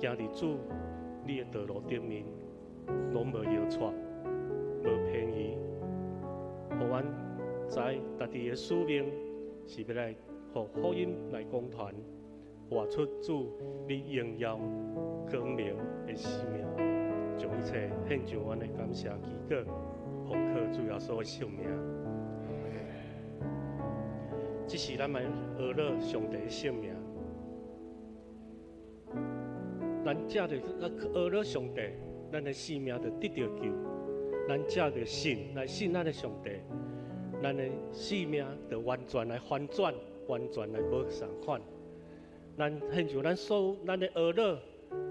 行佇主你的道路頂面，攏無搖掣，無偏移，予阮知家己的使命是欲來予福音來廣傳，活出主你榮耀光明的生命，將一切獻上阮的感謝祈禱，奉靠主耶穌的聖名。這是咱來學了上帝的聖名。咱藉著學了上帝，咱的生命就得著救。咱藉著信來信咱的上帝，咱的生命就完全來翻轉，完全來無仝款。咱獻上咱所有咱的學了，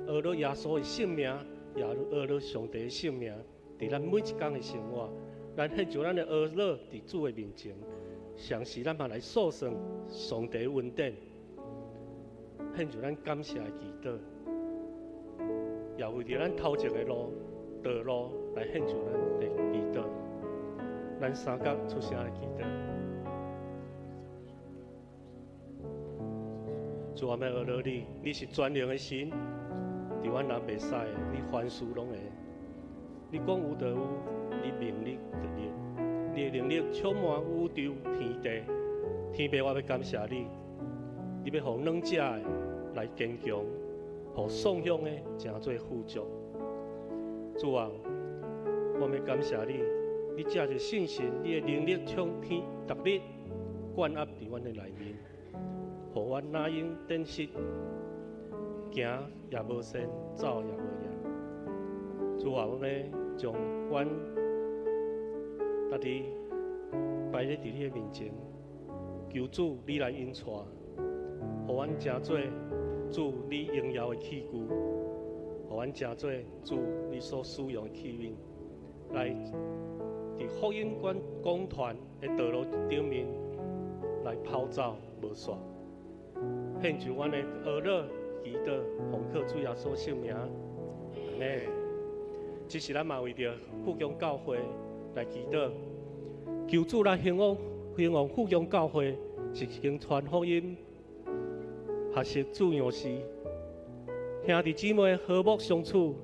學了耶穌的聖名，也學了上帝的聖名，佇咱每一工的生活，咱獻上咱的學了佇主的面前，同時咱嘛來訴算上帝的恩典，獻上咱感謝的祈禱，也為著咱頭前的路道路來獻上咱的祈禱。咱三角出聲來祈禱。主啊，欲學了你，你是全能的神，佇阮人袂使的，你凡事攏會。你講有就有，你命立就立，你的能力充滿宇宙天地。天父，我欲感謝你，你欲予軟弱的來堅強，予喪鄉的成做富足。主啊，我欲感謝你，你藉著聖神，你的能力充天，逐日灌壓佇阮的內面，予阮哪用等失，行也無跣，走也無影。主啊，我欲將阮家己擺咧佇你的面前，求主你來引帶，予阮成做主你榮耀的器具，予阮成做主你所使用的器皿，來佇福音廣廣傳的道路頂面來跑走無煞。獻上阮的禱告祈禱，奉靠主耶穌聖名，阿們。這時咱嘛為著富強教會來祈禱，求主來興旺興旺富強教會，是一間傳福音、學習主樣式，兄弟姊妹和睦相處，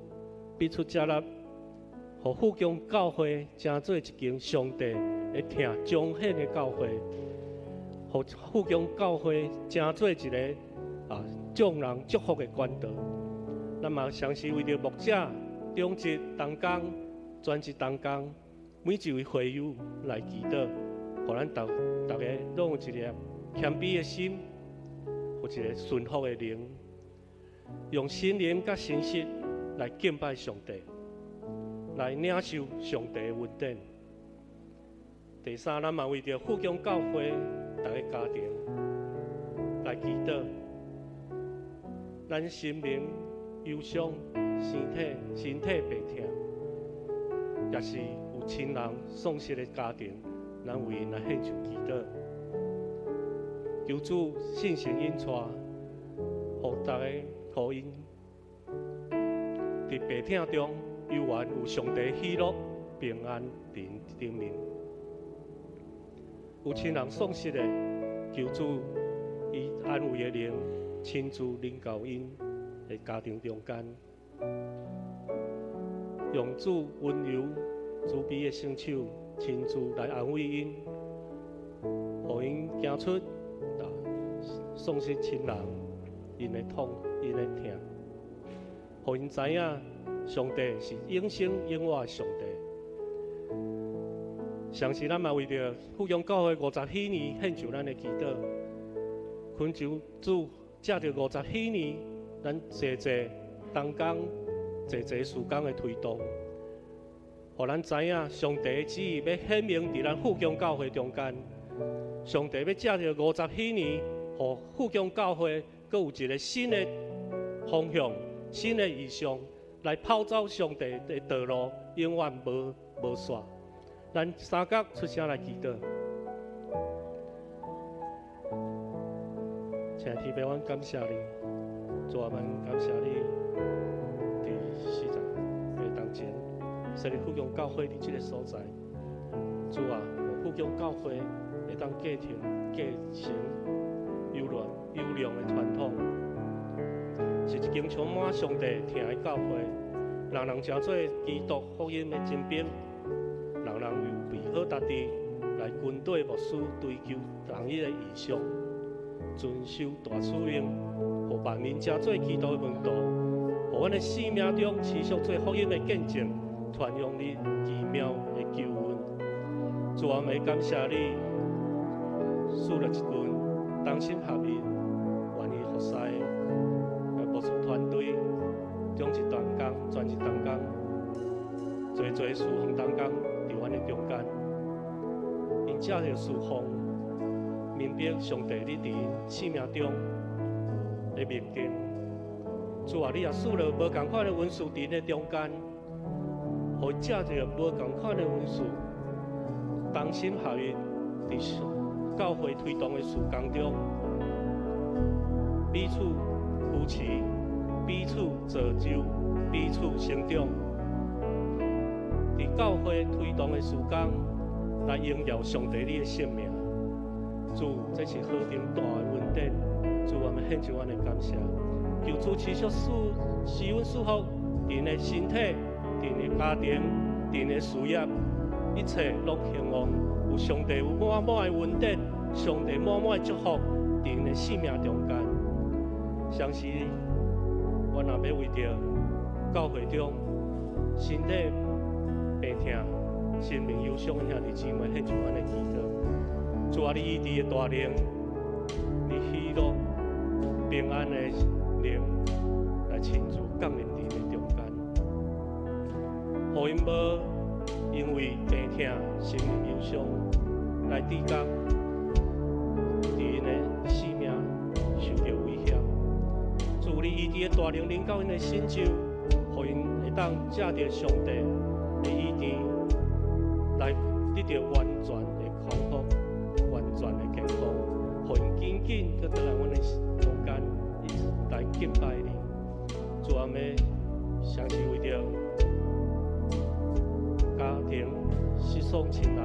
彼此接納，予富強教會成做一間上帝會疼彰顯的教會，予富強教會成做一個眾人祝福的管道。咱嘛同時為著牧者、長執、同工、全職同工，每一位會友來祈禱，予咱逐逐个攏有一個謙卑的心，有一個順服的靈，用心靈佮誠實來敬拜上帝，來領受上帝的恩典。第三，咱嘛為著富強教會逐个家庭來祈禱，咱心靈憂傷、身體病痛，也是有親人喪失的家庭，咱為𪜶來獻上祈禱，求主聖神引帶，予逐个，予𪜶佇病痛中，猶原有上帝喜樂、平安佇𪜶頂面。有親人喪失的，求主以安慰的靈親自臨到𪜶的家庭中間，用主溫柔慈悲的聖手親自來安慰𪜶，予𪜶行出喪失親人𪜶的痛、𪜶的疼，予𪜶知影上帝是永生永活的上帝。同時，咱嘛為著富強教會50禧年獻上咱的祈禱，懇求主藉著50禧年，咱濟濟同工、濟濟事工的推動，予咱知影上帝的旨意欲顯明佇咱富強教會中間。上帝欲藉著五十禧年，予富強教會閣有一个新的方向、新的異象，來跑走上帝的道路，永遠無煞。咱三角出聲來祈禱，親愛的天父，阮感謝你，主啊，阮感謝你，佇40個當前，設立富強教會佇這个所在，主啊，富強教會會當繼承繼承優良優良的傳統，是一間充滿上帝疼的教會，人人成做基督福音的精兵，人人預備好家己來跟綴牧師追求同一的異象，遵守大使命，予萬民成做基督的門徒，予阮的生命中持續做福音的見證，傳揚你奇妙的救恩。主啊，我們感謝你，賜了一群同心合意、願意服侍的牧師團隊，將一同工、全職同工、濟濟事奉同工佇阮的中間，𪜶藉著事奉，明白上帝你佇𪜶生命中的命定。主啊，你也賜了無仝款的恩賜佇𪜶的中間，予藉著無仝款的恩賜，同心合意佇教會推動的事工中，彼此扶持、彼此造就、彼此成長。佇教會推動的事工，來榮耀上帝你的聖名。主，這是何等大的恩典！主，我們獻上阮的感謝。求主持續賜賜阮祝福，𪜶的身體、𪜶的家庭、𪜶的事業，一切攏興旺。有上帝有滿滿的恩典，上帝滿滿的祝福，佇𪜶的生命中間。相信，阮若欲為著教會中身體病痛、生命憂傷的兄弟姊妹獻上阮的祈禱。主啊，你醫治的大能，你喜樂平安的靈來親自降臨佇𪜶的中間，予𪜶無因為病痛、生命憂傷來致覺佇𪜶的生命受著威脅。主，你醫治的大能臨到𪜶的身上，予𪜶會當藉著上帝的醫治來得著完全的康復、完全的健康，予𪜶緊緊閣轉來阮的中間，一直來敬拜你。主啊，欲相信為著家庭失喪親人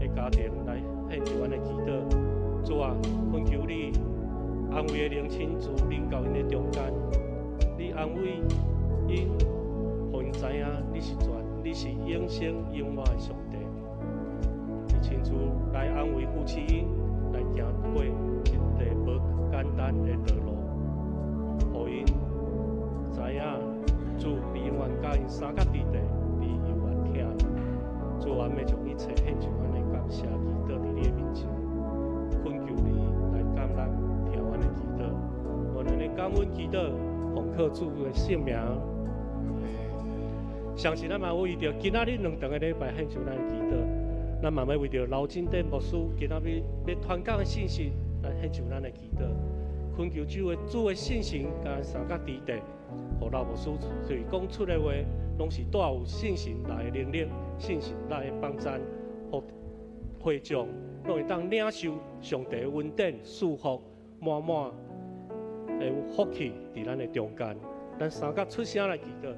的家庭來獻上阮的祈禱。主啊，懇求你安慰的靈親自臨到𪜶的中間，你安慰𪜶，予𪜶知影你是全，你是永生永活的上帝。你親自來安慰扶持𪜶，來行過這個無簡單的道路，予𪜶知影主，你永遠佮𪜶相佮佇地，你猶原疼𪜶。主啊，欲將一切獻上阮的感謝，祈禱佇你的面前，懇求你來感恩聽阮的祈禱，我們的感恩祈禱，奉靠主的聖名。相信咱嘛為著今仔日兩頓的禮拜獻上咱的祈禱，咱嘛欲為著劉金典牧師今仔日欲傳講的信息來獻上咱的祈禱，懇求主的聖神共咱相佮佇地，予劉牧師喙講出的話，攏是帶有聖神來的能力、聖神來的幫贊，予會眾攏會當領受上帝的恩典、祝福，滿滿的福氣佇咱的中間。咱三甲出聲來祈禱。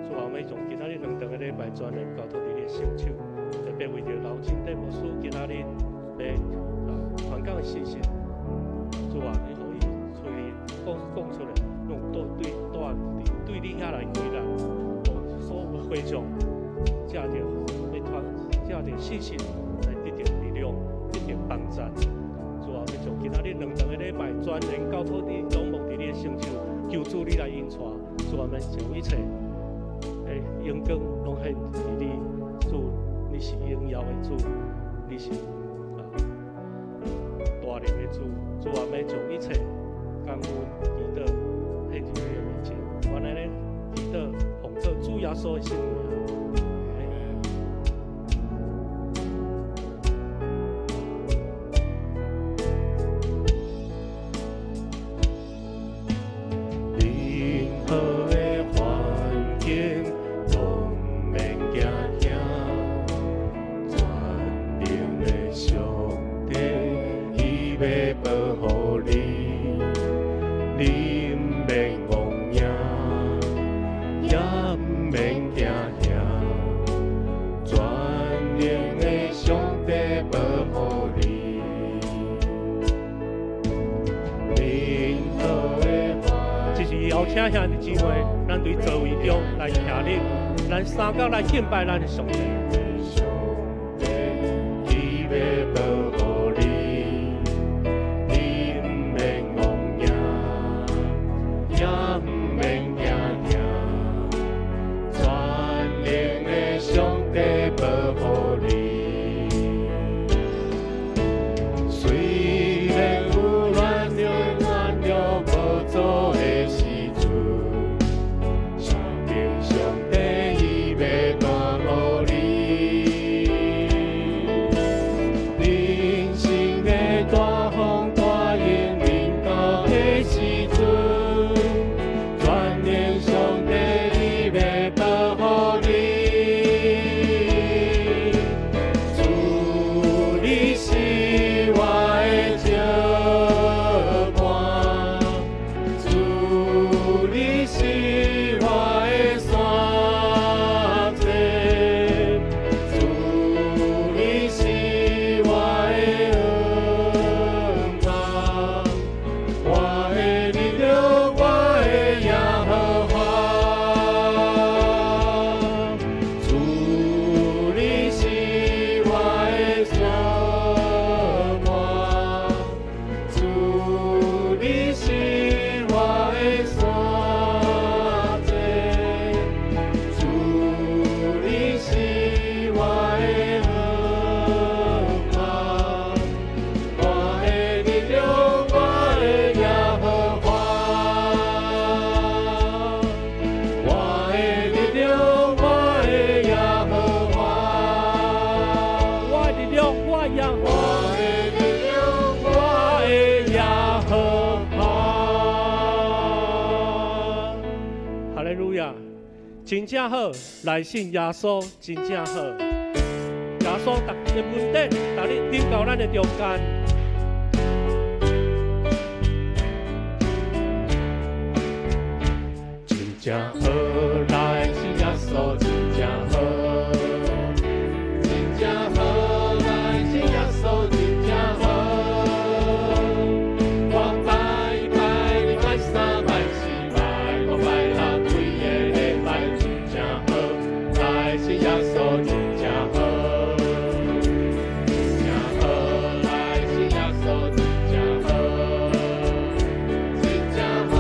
主啊，欲將今仔日兩頓的禮拜全然交託佇你的聖手，特別為著劉金典牧師今仔日欲傳講的信息，主啊，你予伊喙講講出來，攏對對帶對你遐來開力，予所有會眾藉著欲傳藉著信息來得著力量，得著幫贊。主啊，欲將今仔日兩頓的禮拜全然交託你，仰望佇你的聖手，求主你來引帶，主啊，欲將一切的榮光攏獻佇你，主，你是榮耀的主，你是大能的主，主啊，欲將一切感恩祈禱獻佇你的面前，阮按呢祈禱，奉靠主耶穌的聖名。任何的環境攏免驚嚇，全能的上帝，伊欲保護你，你毋免戇驚，也毋免驚嚇，全能的上帝保護你。任何的是邀請兄弟姊妹，咱佇座位中來徛立，咱三角來敬拜咱的上帝。伊欲保護你，你毋免戇驚，也毋免驚驚，全能的上帝保護你。雖然有軟弱軟弱無助的時陣，相信上帝伊欲帶領你。人生的大風大浪臨到的時陣，全能上帝伊欲保護你。主，你是我的石磐，主，你是我的山寨，主，你是我的盾牌，我的力量，我的耶和華。主，你是我的石磐，主，你是我的山寨，主，你是我的盾牌，我的力量，我的耶和華，我的力量，我的耶和華，我的力量，我的耶和我的力量，我的耶和華。哈利路亞，真正好，來信耶穌真正好。耶穌逐日恩典，逐日臨到咱的中間。真正好，來信耶穌真正好，真正好，來信耶穌真正好。我拜拜禮拜三、拜四、拜五、拜六，規个禮拜真正好，來信耶穌真正好，真正好，來信耶穌真正好。真正好，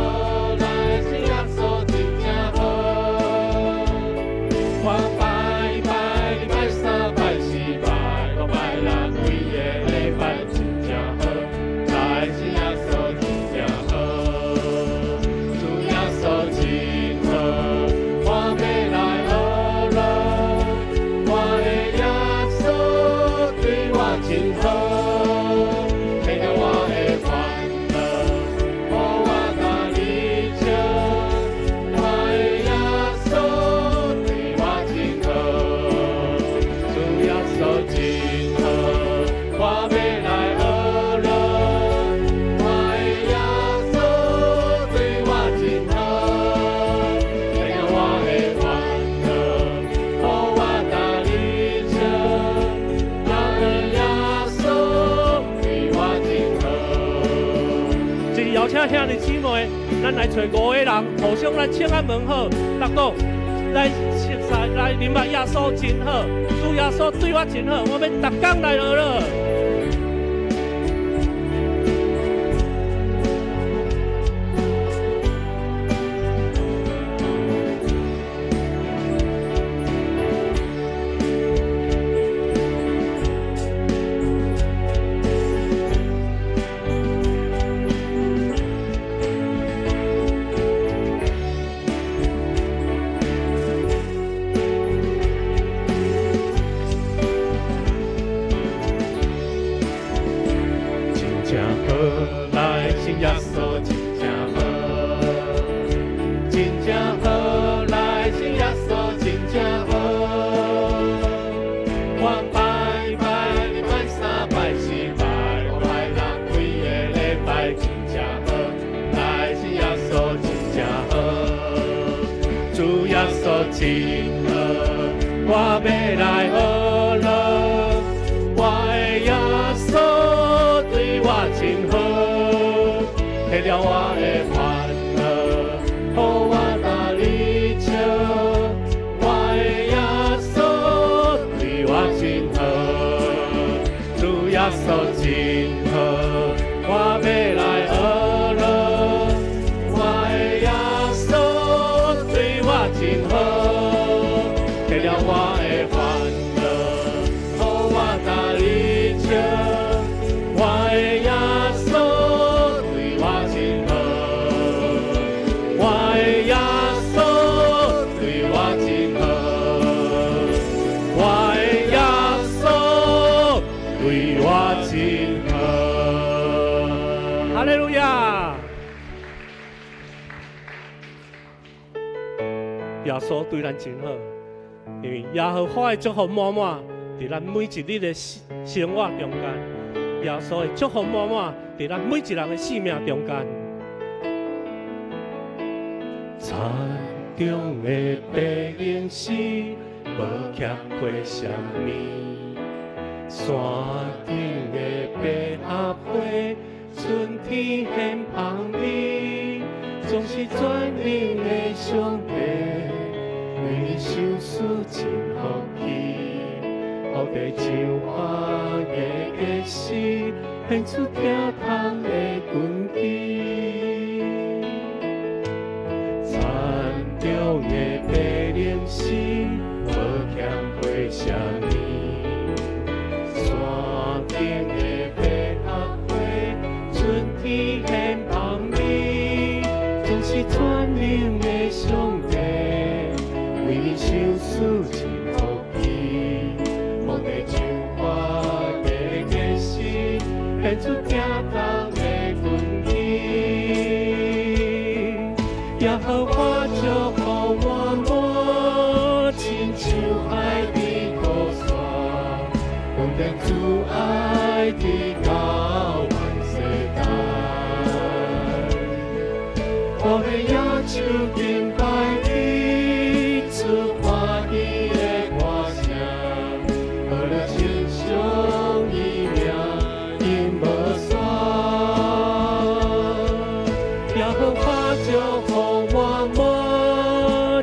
來信耶穌真正好。我拜拜禮拜三、拜四、拜五、拜六，規个禮拜真正好，來信耶穌真正好。主耶穌真好，我欲來學了，我的耶穌對我真好，免了我的煩惱，予我甲你笑。我的耶穌對我真好，主耶穌真好，我欲來學了，我的耶穌對我真好，免了我的煩惱，予我甲你笑。我的耶穌對我真好。這是邀請兄弟姊妹，咱來揣五个人，互相來請安問好，逐講來熟悉來明白耶穌真好，主耶穌對我真好，我欲逐工來學了。真正好，來信耶穌真正好，真正好，來信耶穌真正好。我拜拜禮拜三、拜四、拜五、拜六，規个禮拜真正好，來信耶穌真正好，主耶穌真好，我欲來學了，我的耶穌對我真好，免了我的煩惱，耶穌對咱真好，因為耶和華的祝福滿滿，佇咱每一日的生活中間，耶穌的祝福滿滿，佇咱每一人的生命中間。田中的白銀絲，無欠虧啥物；山頂的百合花，春天獻芳味，總是全能的上帝，為你賞賜真福氣，福地像花的結實，獻出疼痛的根基。田中的白靈絲，無欠虧啥物；山頂的百合花，春天獻芳味，總是全能的上帝，為你賞賜真福氣，福地像花的結實，獻出疼痛的根基。耶和華祝福滿滿，親像海比高山，恩典慈愛直到萬世代。我欲舉手敬拜你，出歡喜的歌聲，和樂稱頌伊名，永無煞。耶和華祝福滿滿，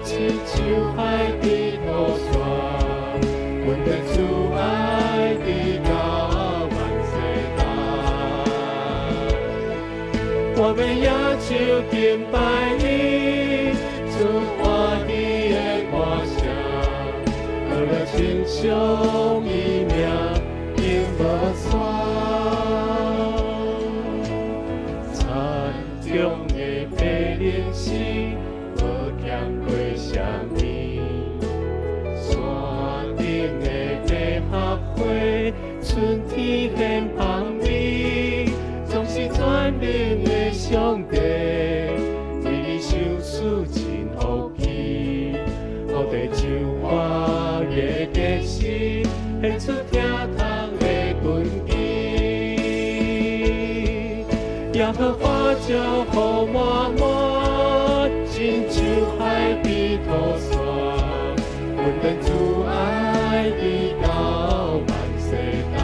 親像海比高山，恩典慈愛直到萬世代。我欲舉手敬拜你，出歡喜的歌聲，和樂稱頌伊名，永無煞。田中的白靈絲，無欠虧啥物；山頂的百合花，春天獻芳味，總是全能的上帝，為你賞賜真福氣，福地像花的結實，獻出疼痛的根基。耶和華祝福滿滿，親像海比土山，恩典慈愛直到萬世代。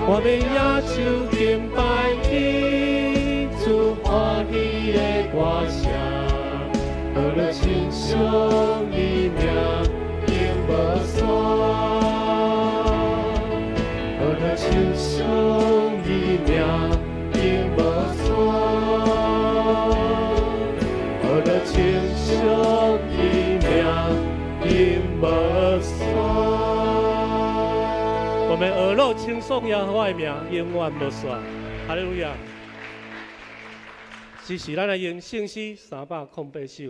我欲舉手敬拜你，出歡喜的歌聲，和樂稱頌伊名，永無煞。和樂稱頌伊名，永無煞。和樂稱頌伊名，永無煞。我們耳樂稱頌耶和華的名，永遠無煞。哈利路亞！這是咱來用聖詩308首。